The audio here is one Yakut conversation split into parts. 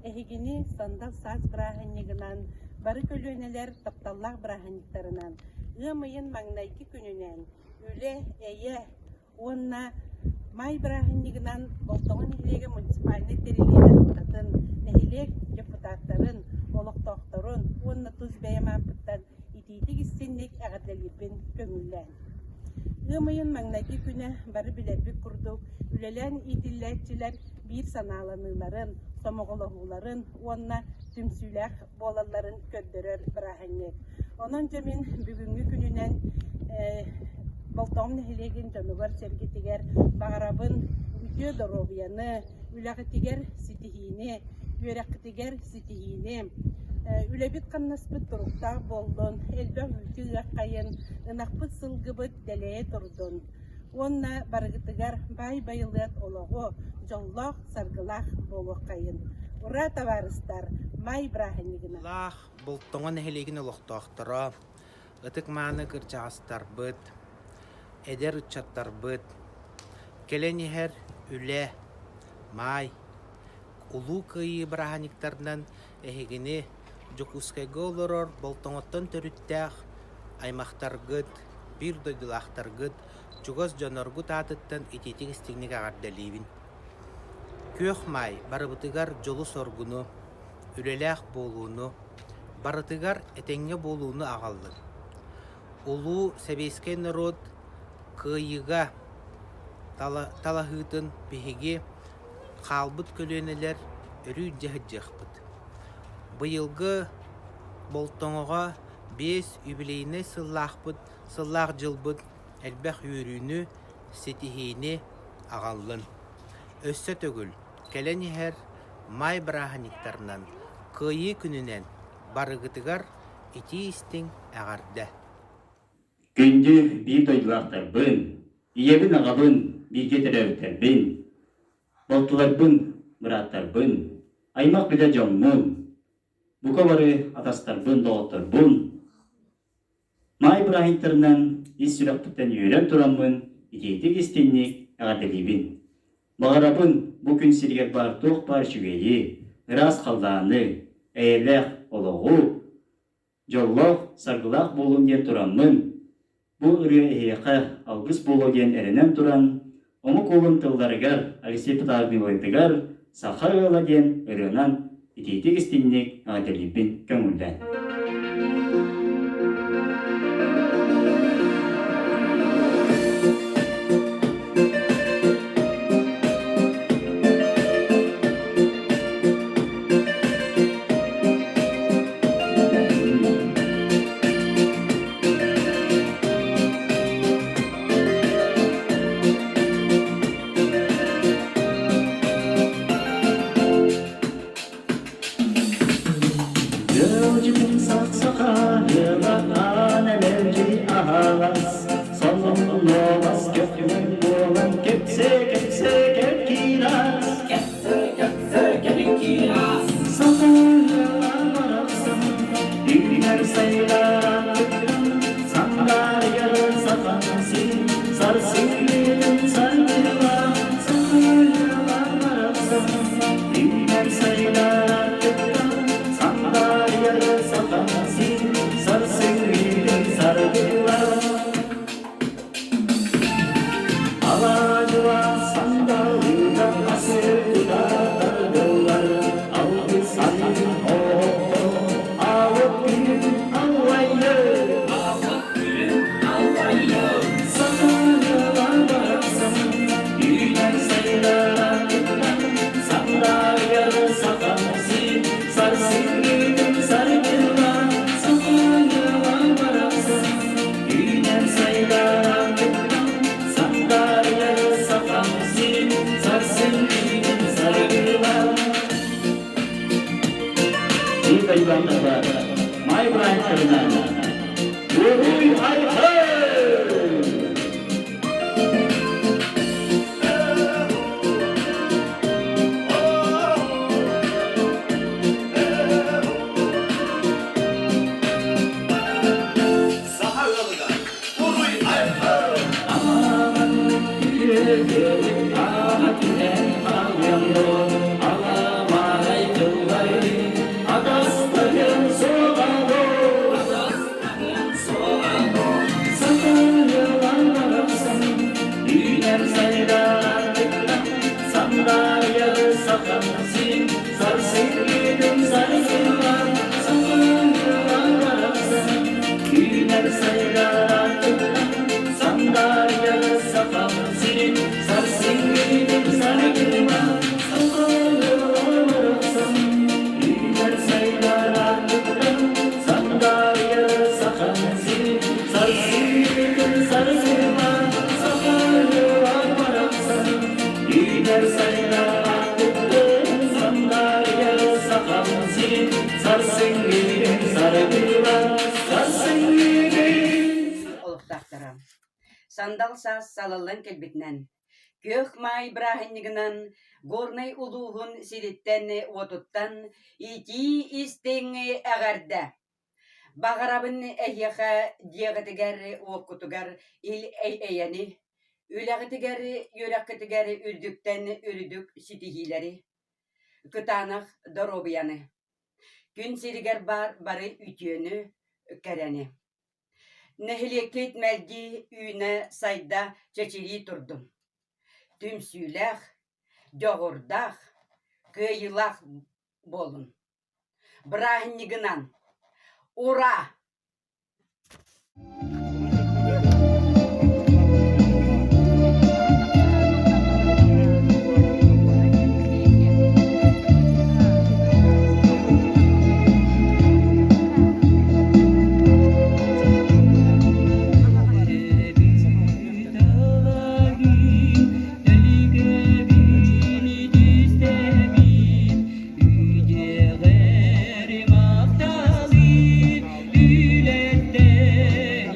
Эһигини сандал саас бырааһынньыгынан, бары көлүөнэлэр тапталлаах бырааһынньыктарынан, ыам ыйын маҥнайгы күнүнэн, үлэ, эйэ уонна Маай бырааһынньыгынан Болтоҥо нэһилиэгэ муниципальнай тэриллии дьаһалтатын, нэһилиэк депутаттарын, олохтоохторун уонна тус бэйэм ааппыттан итиитик-истиҥник эҕэрдэлиирбин көҥүллээн. Ыам ыйын маҥнайгы күнэ бары билэрбит курдук үлэлээн иитиллээччилэр биир санааланыыларын, сомоҕолоһууларын уонна түмсүүлээх буолалларын көрдөрөр бырааһынньык. Онон дьэ мин бүгүҥҥү күнүнэн Болтоҥо нэһилиэгин дьонугар-сэргэтигэр баҕарабын үтүө доруобуйаны, үлэҕитигэр ситиһиини, үөрэххитигэр ситиһиини, үлэбит-хамнаспыт туруктаах буоллун, элбэх үүтү ыаххайын, ынахпыт-сылгыбыт дэлэйэ турдун уонна барыгытыгар баай байылыат олоҕу, дьоллоох, саргылаах буолуоххайын. Ура, табаарыстар! Маай бырааһынньыгынан! Лаах Болтоҥо нэһилиэгин олохтоохторо, ытык-мааны кырдьаҕастарбыт, эдэр ыччаттарбыт, кэлэн иһэр үлэ, маай, Улуу Кыайыы бырааһынньыктарынан эһигини Дьокуускайга олорор Болтоҥоттон төрүттээх аймахтаргыт, биир дойдулаахтаргыт, чугас дьонноргут аатыттан итиитик-истиҥник эҕэрдэлиибин. Күөх Маай барыбытыгар дьолу-соргуну, үлэлээх буолууну, барытыгар этэҥҥэ буолууну аҕаллын. Улуу сэбиэскэй норуот кыайыыга талаһыытын биһиги хаалбыт көлүөнэлэр өрүү илдьэ сылдьыахпыт. Быйылгы Болтоҥоҕо биэс юбилейнай сыллаахпыт сыллаах дьылбыт элбэх үөрүүнү, ситиһиини аҕаллын. Өссө төгүл кэлэн иһэр Маай бырааһынньыктарынан, Кыайыы күнүнэн барыгытыгар итии-истиҥ эҕэрдэ! Күндү биир дойдулаахтарбын, ийэбин-аҕабын, бииргэ төрөөбүттэрбин, балтыларбын, бырааттарбын, аймах-билэ дьоммун, бука бары атастарбын, доҕотторбун Маай бырааһынньыктарынан ис сүрэхпиттэн үөрэн тураммын итиитик-истиҥник эҕэрдэлиибин. Баҕарабын бу күн сиригэр баар туох баар үчүгэйи, ыраас халлааны, эйэлээх олоҕу, дьоллоох, саргылаах буолун диэн тураммын, бу ырыа эһиэхэ алгыс буолуо диэн эрэнэн туран, омук уолун тылларыгар Алексей Петрович «Саха ыала» диэн ырыанан итиитик-истиҥник эҕэрдэлиирбин көҥүллээн. Дьылдьытын сахсаха дьылаан эмэлдьи аһаҕас сонуннуолас көхтүмэн буолан кэпсээ-кэпсээ кэлкиирас Кэпсээ-кэпсээ кэлкиирас Саха ыала барахсан үүнэр сайылаан Сандаарыйар сахан син сарсыҥҥытын саргыла Саха ыала барахсан үүнэр сайылаан Сандаарыйар сахан син сарсыҥҥытын саргыла Алаадьыла сандалыга асыыта тардыллар, алгыс атын оһоххо аалып күнүн аллайы. Аалып күнүн аллайы. Сахалыла барахсан, үүнэр сайылара кыттан, сандаарыйар сахан сир, сарсыҥҥытын саргыла, сахалыла барахсан, Үүнэн сайдара кыттан, сандаарыйар сахам сирин сарсын үүнэн саргыла. Вика Ивановна, Май Браевна, Уруй Айхай! Саха ыалыгар уруй айхал! Ааҕа түһэн хаалыам дуо, аламаҕай тыллар. Сахам сирин сарсыҥҥытын саргыма Сахалыыларахсан үүнэр сайдар аартыктан Сандаарыйар Сахам сирин сарсыҥҥытын саргыма Сахалыыларахсан үүнэр сайдар аартыктан Сандаарыйар Сахам сирин сарсыҥҥытын саргыма Сарсыҥҥытын Олохтоохторо Сандал саас салаллан кэлбитинэн, Күөх Маай бырааһынньыгынан Горнай улууһун сириттэн-уотуттан итии-истиҥ эҕэрдэ! Баҕарабын эһиэхэ дьиэҕитигэр-уоккутугар ил-эйэни, үлэҕитигэр, үөрэххитигэр үрдүктэн үрдүк ситиһиилэри, кытаанах доруобуйаны, күн сиригэр баар бары үтүөнү, кэрэни. Нэһилиэккит мэлдьи үүнэ-сайда, чэчирии турдун. Түмсүүлээх, дьоҕурдаах, кыайыылаах буолун. Бырааһынньыгынан! Ура! Үдеҕэр махталын үлэттэн.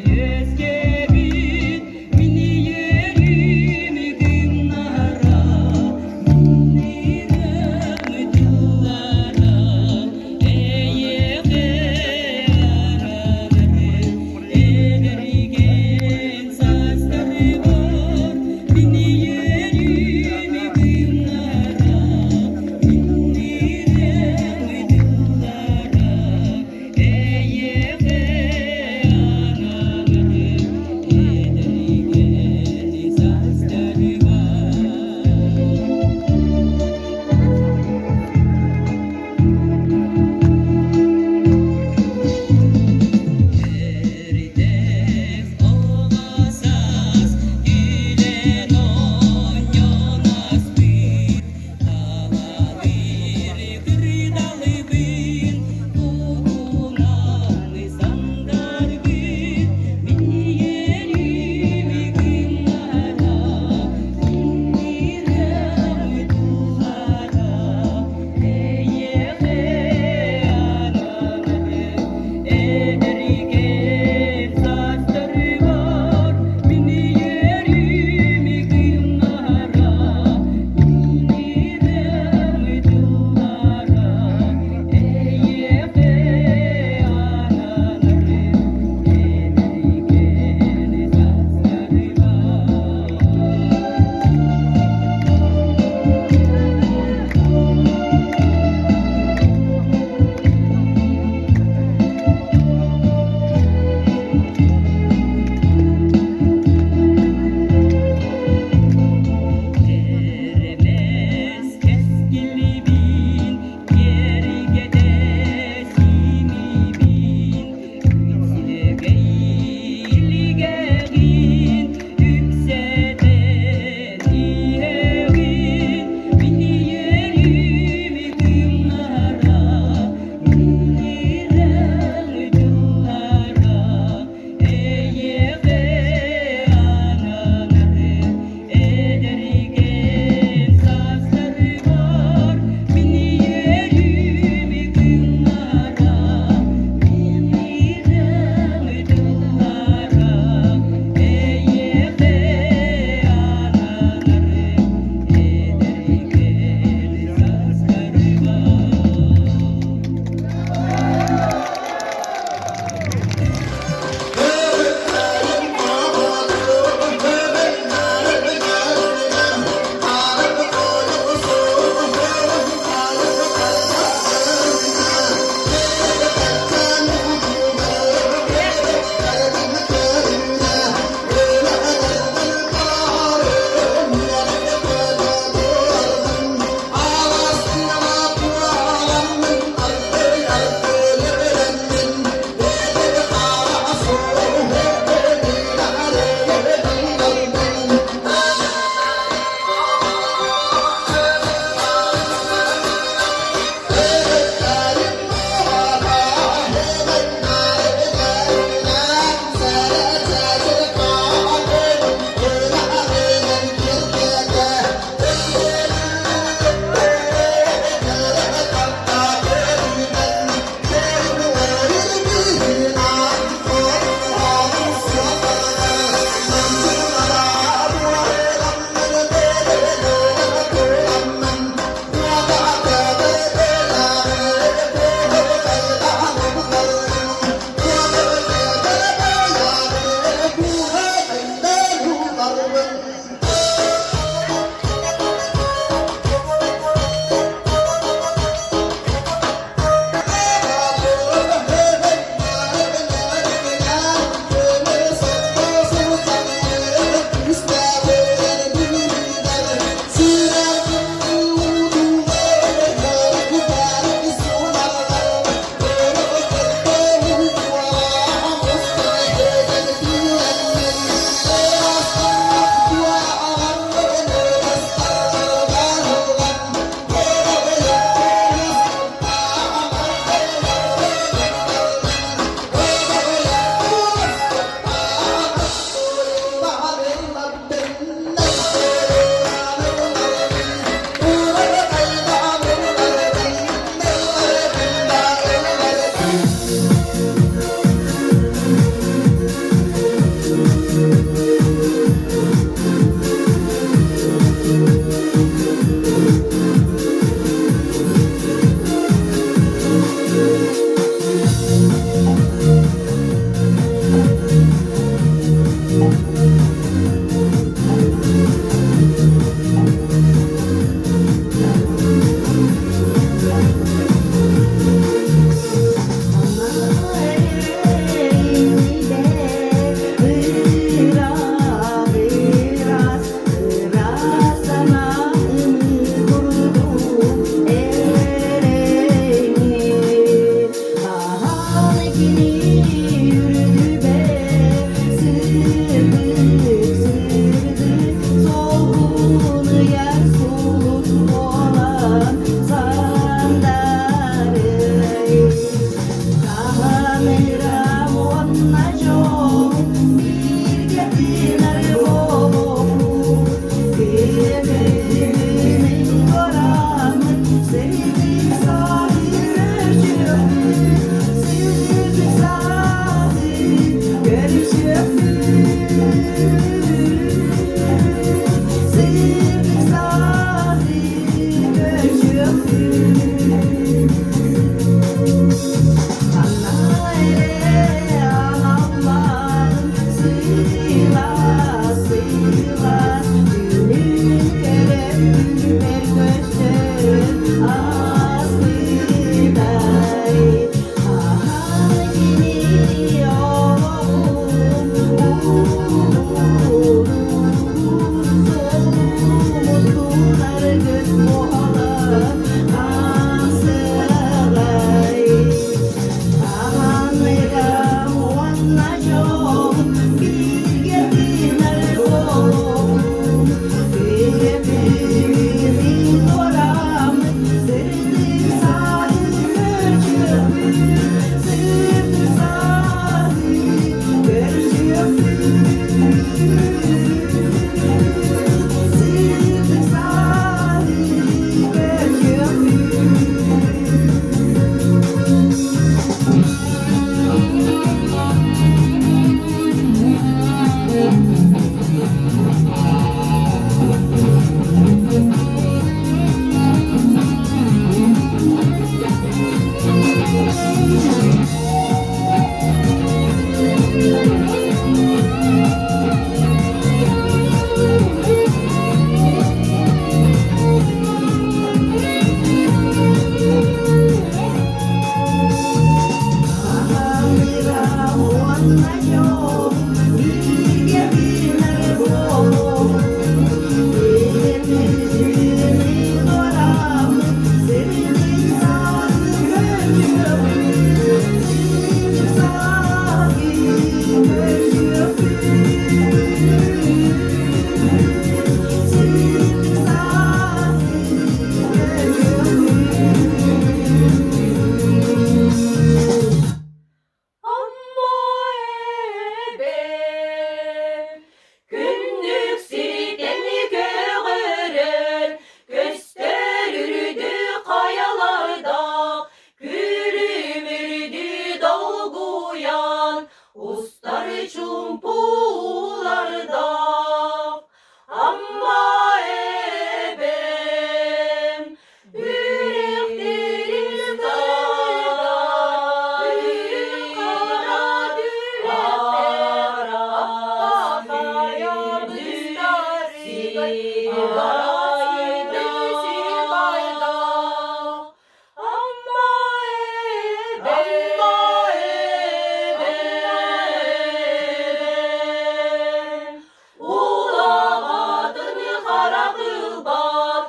Улаҕатын хара кылбат,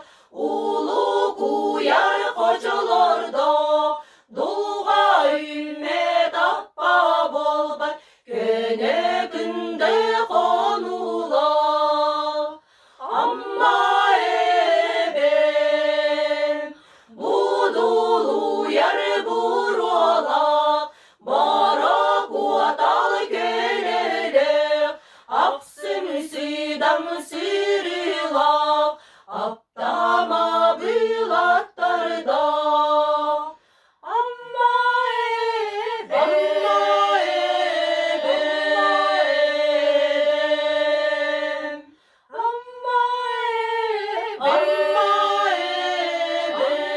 улуу-куйар хочолордоох, дулҕа үүммэт аппа буолбат, көнө күндэ хонуулаах. Амма эбэм, будулуйар буруолаах, борокуотал көлөлөөх, Ахсым сыдам сырыылаах, аптама былаттардаах. Амма эбэм, Амма эбэм, Амма эбэм.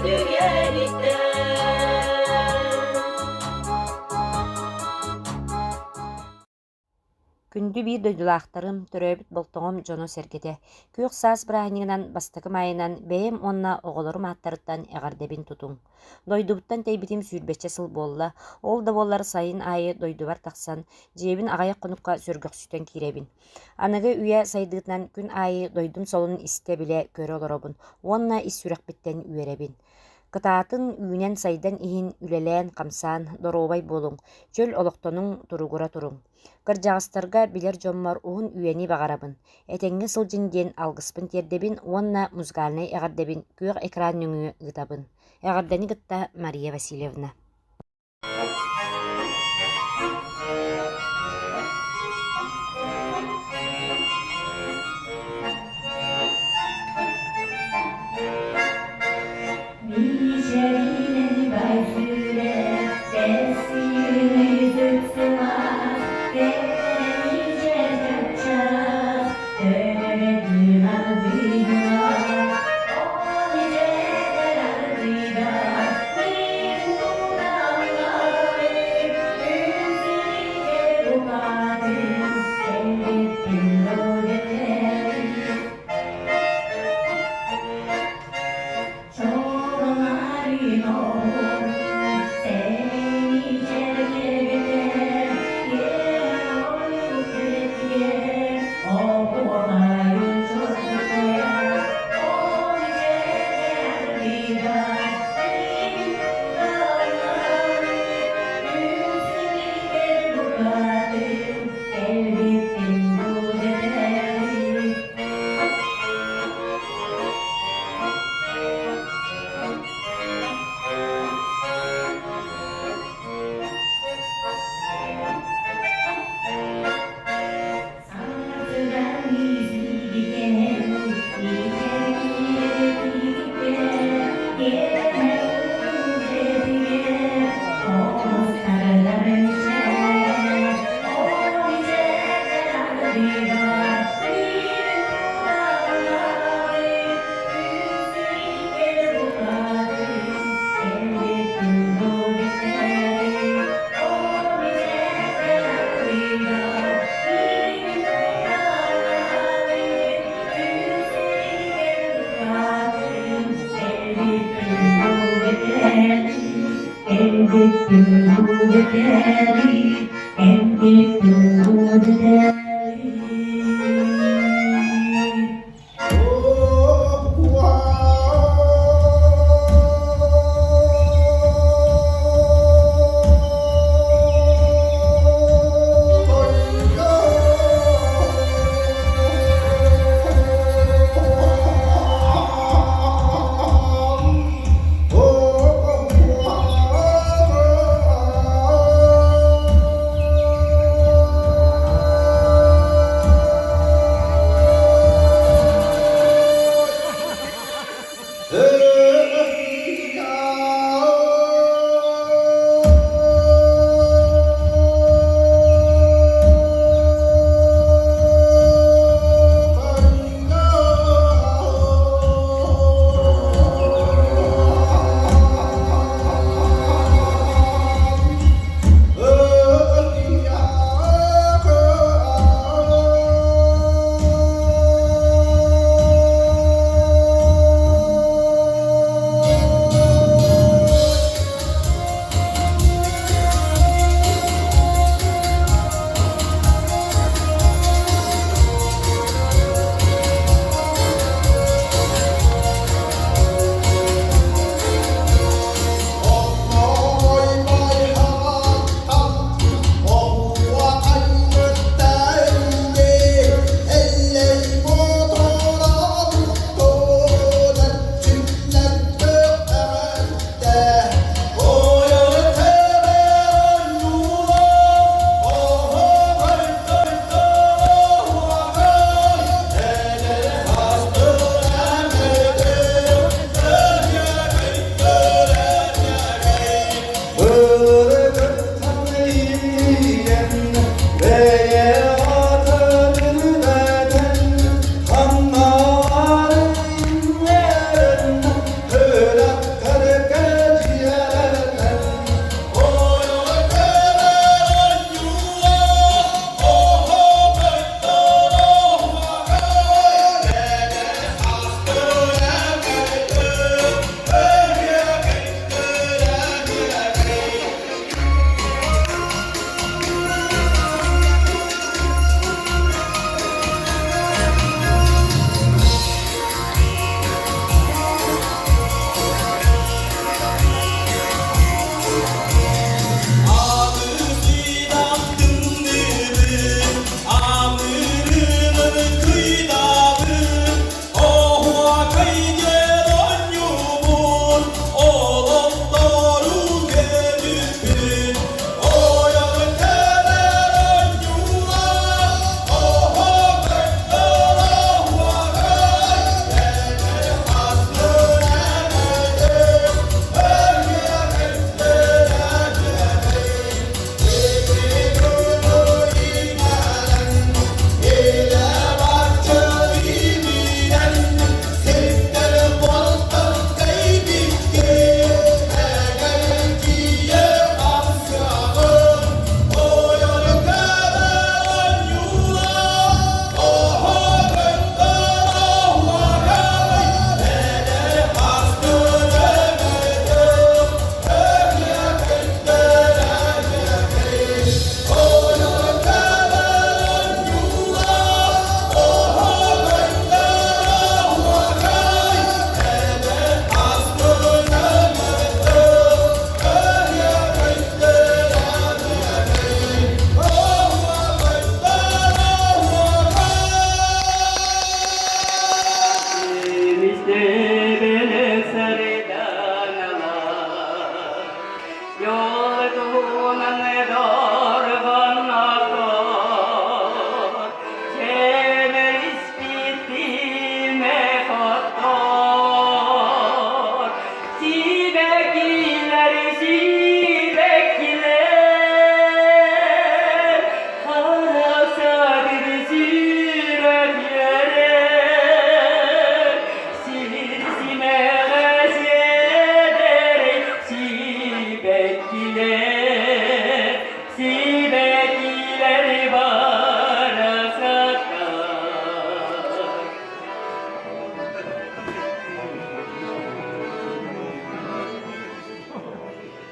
түгэниттэн. Күндү биир дойдулаахтарым, төрөөбүт Болтоҥом дьоно-сэргэтэ, күөх саас бырааһынньыгынан бастакы маайынан бэйэм уонна оҕолорум ааттарыттан эҕэрдэбин тутуҥ. Дойдубуттан тэйбитим сүүрбэччэ сыл буолла, ол да буоллар сайын аайы дойдубар тахсан, дьиэбин аҕыйах хонукка сөргөхсүтэн киирэбин. Аныгы үйэ сайдыытынан күн аайы дойдум солунун истэ-билэ көрө олоробун уонна ис сүрэхпиттэн үөрэбин. Кытаатын, үүнэн-сайдан иһин, үлэлээн-хамсаан, доруобай буолуҥ, чөл олохтонуҥ, туругура туруҥ. Кырдьаҕастарга билэр дьоммор уһун үйэни баҕарабын, этэҥҥэ сылдьын диэн алгыспын тиэрдэбин уонна музыкальнай эҕэрдэбин күөх экран нөҥүө ыытабын. Эҕэрдэни кытта Мария Васильевна.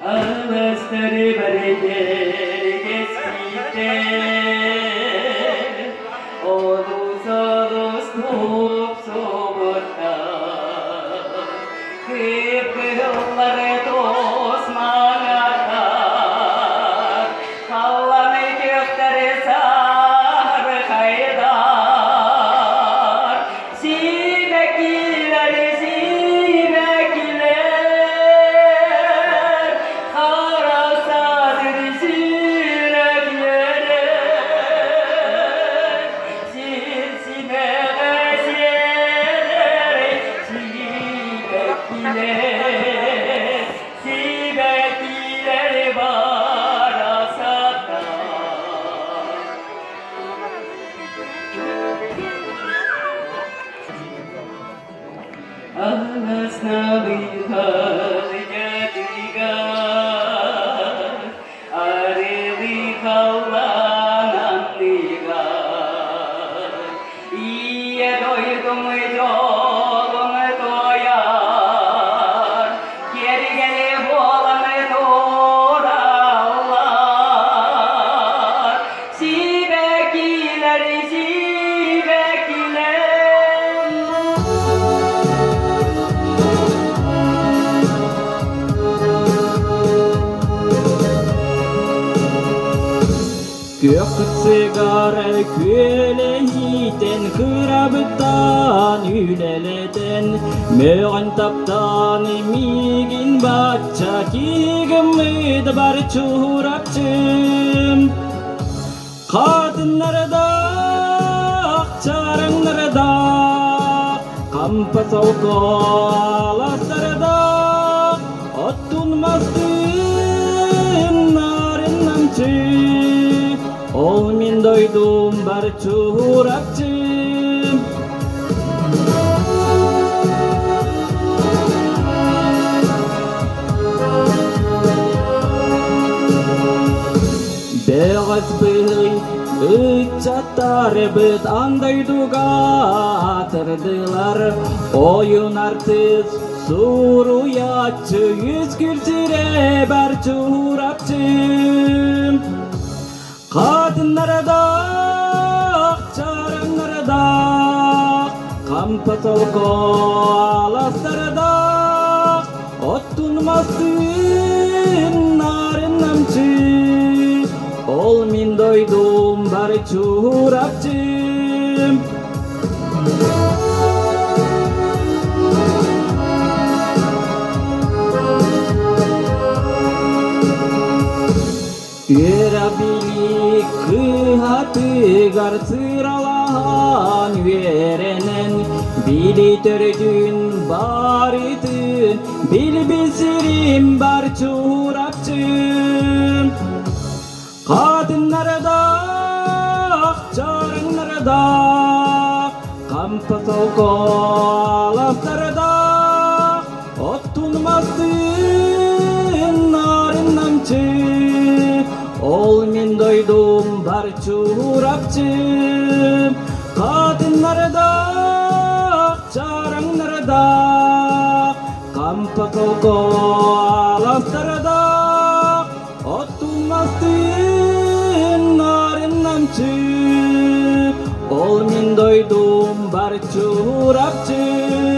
Аластары бэрдэргэспиттэр, олус олус тупсубуттар. Кып-кыһыллары туос маҥаттар, халланы күөхтэри сарыхайдар. Сибэккилэр, сибэккилэр, хара садыр сүрэхлэрэ, сир симэҕэ сиэрэй сибэккилэр, сибэккилэр барахсаттар. Аһаҥас арылы халлаан анныгар, Ийэ дойдум дьолун туойар, киэргэли буолан тураллар. Сибэккилэр, сибэккилэр. Күөх сыгара күөлэһиитэн кырабыттан үлэлэтэн мөҕөн таптаан миигин бачча киһигыммыт бар чуурапчым Хатыннардаах, чараңнардаах, хампа солкооластардаах, оттун мастын нарын намчы, ол мин дойдум бар чуурапчы. Бэҕэс быһый ыччаттарбыт аан дойдуга аатырдылар, ойун артыыс суруйааччы үскүр сирэ бар чуурапчы. Хатыннардаах, чараҥнардаах, хампа солко аластардаах, оттун мастын нарын намчы, ол мин дойдум бар чуурапчы. Үөрэ-билии кыһатыгар сыралаһан үөрэнэн, били төрдүн барытын билбит сирим бар чурапчым. Хатыннардаах, чарыҥнардаах, хампа солкооластардаах, Оттун мастын нарын намчы, ол мин дойдум бар чурапчы. Хатыннардаах, чараҥнардаах, хампа солко аластардаах, оттун мастын нарын намчы, ол мин дойдум бар чурапчы.